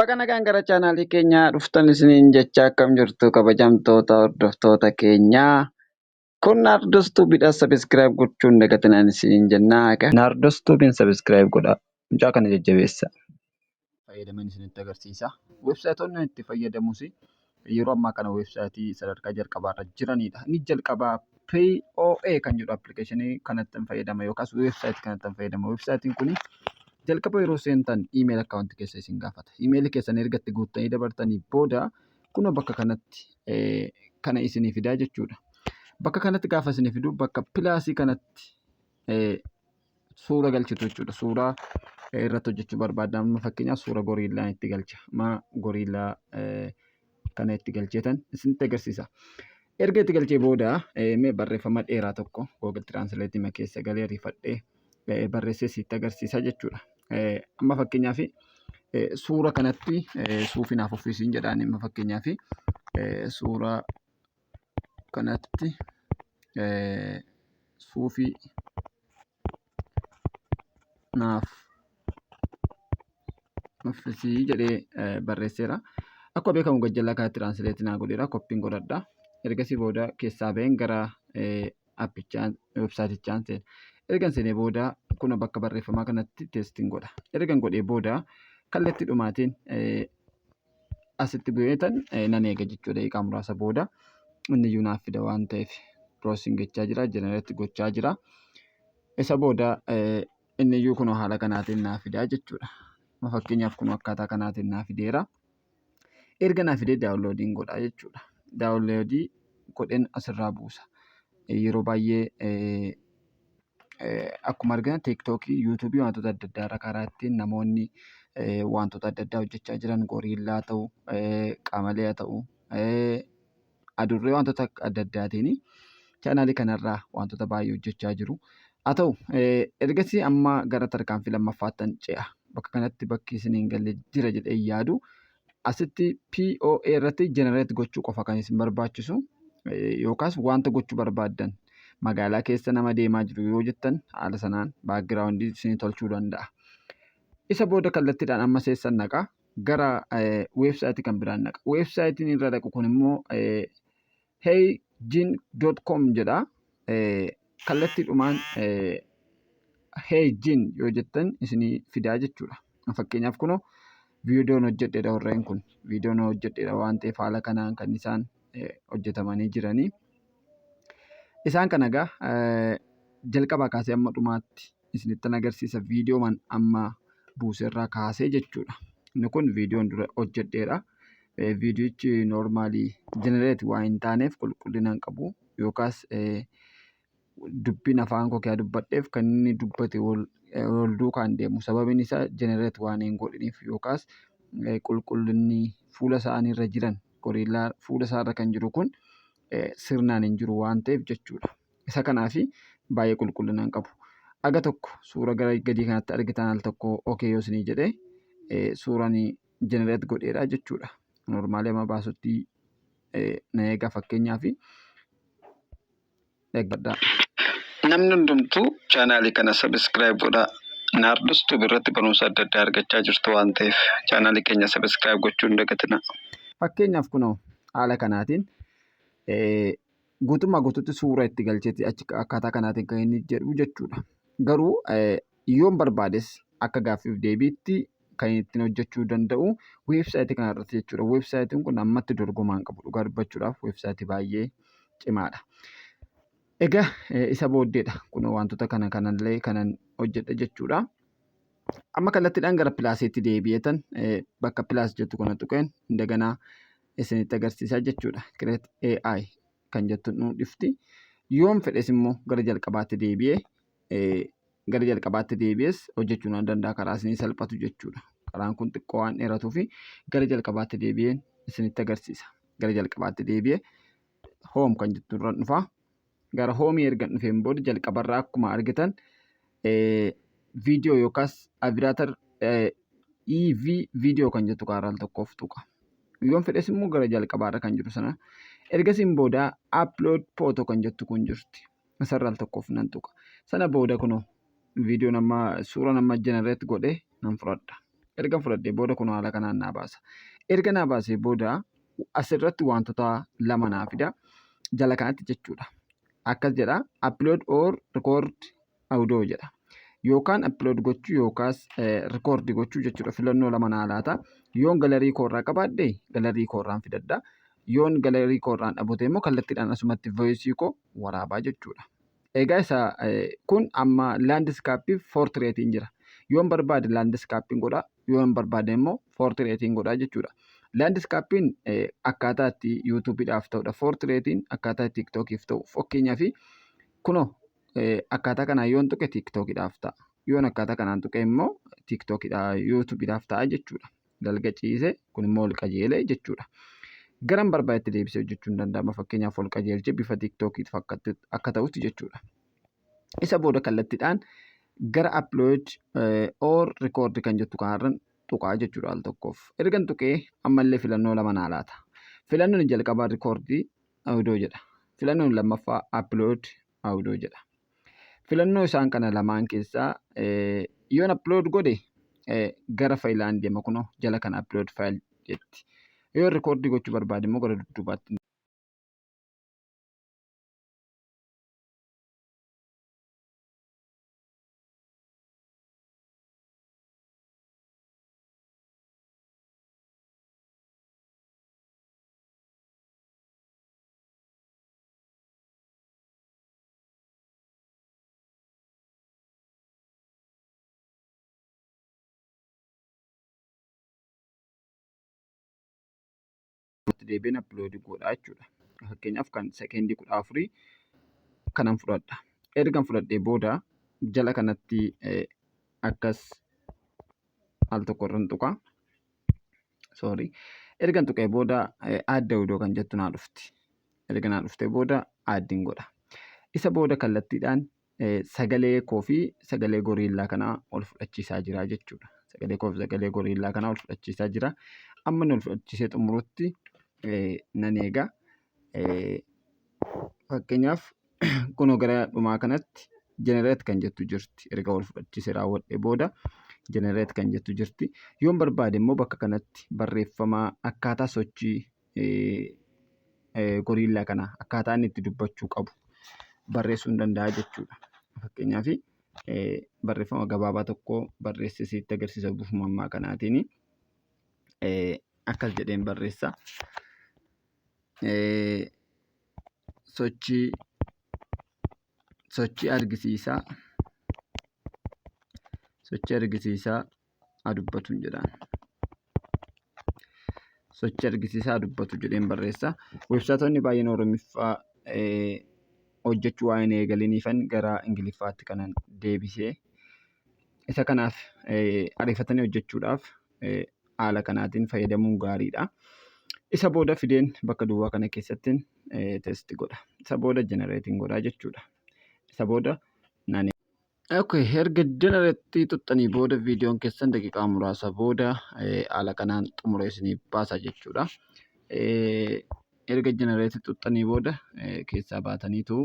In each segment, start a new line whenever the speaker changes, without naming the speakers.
Baga nagaan gara chaanaalii keenyaa dhuftan isiniin jecha. Akkam jirtu, kabajamtoota hordoftoota keenyaa? Kun Naardos Tuubiidha. Subscribe gochuun dagatinaan isiniin jennaa. Egaa Naardos Tuubiin subscribe godhaa. Mucaa kana jajjabeessa. Fayyadaman isinitti agarsiisa. Weebsaayitoonni itti fayyadamus yeroo ammaa kana weebsaayitii sadarkaa jalqabaarra jiranidha. Inni jalqabaa POA kan jedhu appilikeeshinii kanatti fayyadama yookaas weebsaayitii kanatti fayyadama. Weebsaayitiin kun jalqaba yeroo seentan email akkaawuntii keessa isin gaafata. Iimeelii keessan erga itti guuttanii dabartanii booda kunoo bakka kanatti kana isinii fidaa jechuudha. Bakka kanatti gaafa isinii fidu, bakka pilaasii kanatti suura galchitu jechuudha. Suuraa irratti hojjechuu barbaaddan, amma fakkeenyaaf suura goriillaa itti galcha. Ma goriillaa kana itti galcheetan isinitti agarsiisa. Erga itti galchee booda mee barreeffama dheeraa tokko Google Translate ma keessa galee riifadhee barreessee sitti agarsiisa jechuudha. Amma fakkeenyaaf suura kanatti suufii naaf uffisiin jedhaan. Amma fakkeenyaaf suura kanatti suufii naaf uffisii jedhee barreesseera. Akkuma beekamu gajjallaa kanatti translate naa godheera, koppiin godhadha. Ergasii booda keessaa baheen gara appichaan, websaayitichaan seena. Ergan seenee booda kun bakka barreeffamaa kanatti teestiin godha. Ergan godhee booda kallattii dhumaatiin asitti bu'eetan nan eega jechuudha. Daqiiqaa muraasa booda inni iyyuu naaf fida waan ta'eef processing gochaa jira, generate gochaa jira. Isa booda inni iyyuu kunoo haala kanaatiin naaf fidaa jechuudha. Fakkeenyaaf kun akkaataa kanaatiin naaf fideera. Erga naaf fidee daawunloodiin godhaa jechuudha. Daawunloodii godheen asirraa buusa. Yeroo baay'ee akkuma argina TikTokii, YouTubeii, wantoota adda addaa irra karaa ittiin namoonni wantoota adda addaa hojjechaa jiran, goriillaa ta'u, qamalee haa ta'u, adurree, wantoota adda addaatiin chaanaalii kanarraa wantoota baay'ee hojjechaa jiru. Haa ta'u, ergasii amma gara tarkaanfii lammaffaattan ce'a. Bakka kanatti bakki isin hin galle jira jedhee yaadu, asitti POA irratti generate gochuu qofa kan isin barbaachisu, yookaas wanta gochuu barbaaddan magaalaa keessa nama deemaa jiru yoo jettan haala sanaan baakgiraawundii isin tolchuu danda'a. Isa booda kallattiidhaan amma seessan naqa, gara weebsaayitii kan biraan naqa. Weebsaayitiin irra dhaqu kun immoo heygen.com jedha. Kallattiidhumaan HeyGen yoo jettan isinii fidaa jechuudha. Fakkeenyaaf kunoo viidiyoon hojjedheedha, warreen kun viidiyoon hojjedheedha waan ta'eef haala kanaan kan isaan hojjetamanii jiranii. Isaan kana egaa jalqabaa kaasee amma dhumaatti isinittan agarsiisa, viidiyooman amma buuserraa kaasee jechuudha. Inni kun viidiyoon dura hojjedheedha. Viidiyichi noormaalii generate waan hin taaneef qulqullina hin qabu, yookaas dubbiin afaan koo keessa dubbadheef kan inni dubbate wal duukaan deemu, sababiin isaa generate waan hin godhiniif, yookaas qulqullinni fuula isaanii irra jiran, goriillaa fuula isaarra kan jiru kun sirnaan hin jiru waan ta'eef jechuudha. Isa kanaafi baay'ee qulqullina hin qabu. Aga tokko suura gara gadii kanatti argitan al tokko okay yoo isinii jedhee suuraan generate godheedha jechuudha. Noormaalii amma baasutti na eega, fakkeenyaaf dhaggeeffadhaa.
Namni hundumtuu chaanaalii kana subscribe godhaa. Naardos Tube irratti barumsa adda addaa argachaa jirtu waan ta'eef chaanaalii keenya subscribe gochuu hin dagatinaa.
Fakkeenyaaf kunoo haala kanaatiin guutummaa guutuutti suura itti galcheeti achi akkaataa kanaatiin kan inni jedhu jechuudha. Garuu yoon barbaades akka gaaffiif deebiitti kan ittiin hojjechuu danda'u weebsaayitii kana irratti jechuudha. Weebsaayitiin kun ammatti dorgomaa hin qabu, dhugaa dubbachuudhaaf weebsaayitii baay'ee cimaadha. Egaa isa booddeedha kun wantoota kana kanallee kanan hojjedhe jechuudha. Amma kallattiidhaan gara pilaasiitti deebi'eetan bakka plus jettu kana tuqeen indaganaa isinitti agarsiisaa jechuudha. Create AI kan jettu nu dhifti. Yoon fedhes immoo gara jalqabaatti deebi'ee gara jalqabaatti deebi'ees hojjechuu nan danda'a, karaa isinii salphatu jechuudha. Karaan kun xiqqoo waan dheeratuu fi gara jalqabaatti deebi'een isinitti agarsiisa. Gara jalqabaatti deebi'ee home kan jettu irra dhufa. Gara hoomii erga dhufeen booda jalqabarraa akkuma argitan viidiyoo yookaas Aviator EV viidiyoo kan jettu karaa al tokkoof tuqa. Yoon fedhes immoo gara jalqabaarra kan jiru sana, ergasiin booda upload photo kan jettu kun jirti. Isarra al tokkoof nan tuqa. Sana booda kunoo viidiyoon amma suuraan amma generate godhe nan fudhadha. Ergan fudhadhee booda kun haala kanaan naa baasa. Erga naa baasee booda asirratti wantoota lama naa fida. Jala kanatti jechuudha. Akkas jedha, "Upload or record audio" jedha. Yookaan upload gochuu yookaas record gochuu jechuudha. Filannoo lama naa laata. Yoon gallery koorraa qabaadhe gallery koorraan fidadha. Yoon gallery koorraan dhabote immoo kallattiidhaan asumatti voice koo waraabaa jechuudha. Egaa isa kun amma landscape portraitiin jira. Yoon barbaade landscapeiin godha. Yoon barbaade immoo portraitiin godha jechuudha. Landscapeiin akkaataa itti YouTubeiidhaaf ta'udha. Portraitiin akkaataa TikTokiif ta'u. Fakkeenyaaf, kunoo akkaataa kanaan yoon tuqe TikTokiidhaaf ta'a. Yoon akkaataa kanaan tuqe immoo TikTokiidhaa YouTubeiidhaaf ta'a jechuudha. Dalga ciise, kun immoo ol qajeelee jechuudha. Garan barbaadetti deebisee hojjechuun danda'ama. Fakkeenyaaf, ol qajeelchee bifa TikTokiif akka ta'utti jechuudha. Isa booda kallattiidhaan gara upload or record kan jettu kanarran tuqaa jechuudha al tokkoof. Ergan tuqee ammallee filannoo lama naa laata. Filannoon jalqabaa "Record audio" jedha. Filannoon lammaffaa "Upload audio" jedha. Filannoo isaan kana lamaan keessaa yoon upload godhe gara fileaan deema, kunoo jala kana "Upload file" jetti. Yoo record gochuu barbaade immoo gara dudduubaatti deebiin upload godha jechuudha. Fakkeenyaaf, kan sekendii 14 kanan fudhadha. Ergan fudhadhee booda jala kanatti akkas al tokko irran tuqa. Sorry. Ergan tuqee booda "Add audio" kan jettu naa dhufti. Erga naa dhuftee booda addiin godha. Isa booda kallattiidhaan sagalee koo fi sagalee goriillaa kanaa ol fudhachiisaa jira jechuudha. Sagalee koo fi sagalee goriillaa kanaa ol fudhachiisaa jira. Amma inni ol fudhachiisee xumurutti nan eega. Fakkeenyaaf, kunoo gara dhumaa kanatti "Generate" kan jettu jirti. Erga ol fudhachiisee raawwadhee booda "Generate" kan jettu jirti. Yoon barbaade immoo bakka kanatti barreeffama akkaataa sochii goriillaa kanaa, akkaataa inni itti dubbachuu qabu barreessuu hin danda'a jechuudha. Fakkeenyaaf, barreeffama gabaabaa tokko barreessee sitti agarsiisa bifuma ammaa kanaatiin. Akkas jedheen barreessa. Sochii argisiisaa, sochii argisiisaa haa dubbatuun jedhaan. Sochii argisiisaa haa dubbatu jedheen barreessa. Websiteoonni baay'een Oromiffaa hojjechuu waan hin eegaliniifan gara Ingiliffaatti kanan deebisee. Isa kanaaf ariifatanii hojjechuudhaaf haala kanaatiin fayyadamuun gaariidha. Isa booda fideen bakka duwwaa kana keessatti test godha. Isa booda generateiin godhaa jechuudha. Isa booda nani. Okay, erga generate tuxxanii booda viidiyoon keessan daqiiqaa muraasa booda haala kanaan xumuree isiniif baasa jechuudha. Erga generate tuxxanii booda keessaa baataniitu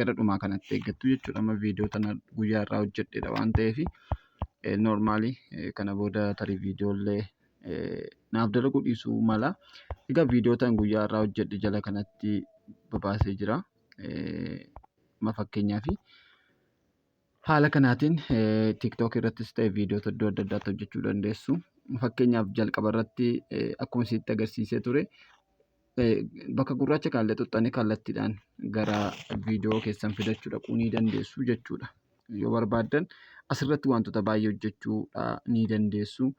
gara dhumaa kanatti eeggattu jechuudha. Amma viidiyoo tana guyyaa irraa hojjedheedha waan ta'eef, normal kana booda tarii viidiyoolee naaf dalaguu dhiisuu mala. Egaa viidiyoo tan guyyaa irraa hojjedhe jala kanatti babaasee jira. Ma fakkeenyaaf, haala kanaatiin TikTok irrattis ta'e viidiyoota iddoo adda addaatti hojjechuu dandeessu. Fakkeenyaaf, jalqaba irratti akkuma isinitti agarsiisee ture, bakka gurraacha kanallee xuxxanii kallattiidhaan gara viidiyoo keessan fidachuu dhaquu ni dandeessu jechuudha. Yoo barbaaddan asirratti wantoota baay'ee hojjechuu ni dandeessu.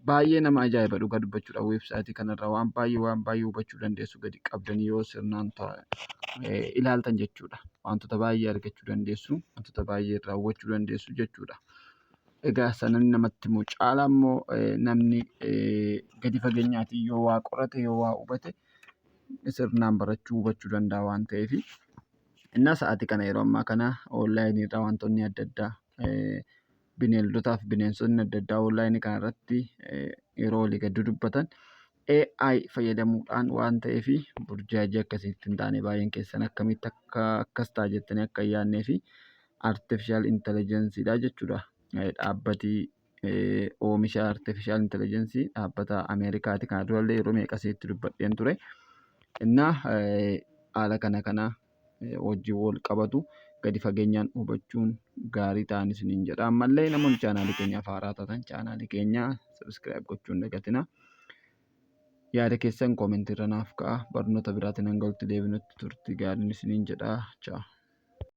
Baay'ee nama ajaa'iba, dhugaa dubbachuudha. Website kanarraa waan baay'ee hubachuu dandeessu gadi qabdanii yoo sirnaan ilaaltan jechuudha. Wantoota baay'ee argachuu dandeessu, wantoota baay'ee irraa hubachuu dandeessu jechuudha. Egaa isa namni namatti himu caalaa immoo namni gadi fageenyaatiin yoo waa qorate, yoo waa hubate, sirnaan barachuu hubachuu danda'a waan ta'eef. Innaa sa'aatii kana, yeroo ammaa kana online irraa wantoonni adda addaa, bineeldotaa fi bineensonni adda addaa online kana irratti yeroo walii gadi dubbatan AI fayyadamuudhaan waan ta'eef, burjaajii akkasitti hin taane baay'een keessan akkamitti akka akkas ta'a jettanii akka hin yaadnee fi artificial intelligenceedha jechuudha. Dhaabbati Oomisha artificial intelligence dhaabbata Ameerikaati. Kana durallee yeroo meeqa isinitti dubbadheen ture. Innaa haala kana wajjin wal qabatu gadi fageenyaan hubachuun gaarii ta'an isiniin jedha. Ammallee namoonni chaanaalii keenyaaf haaraa taatan chaanaalii keenya subscribe gochuu hin dagatinaa. Yaada keessan koomentii irra naaf ka'a. Barnoota biraatiin hanga walitti deebinutti turtii gaariin isiniin jedha. Ciao.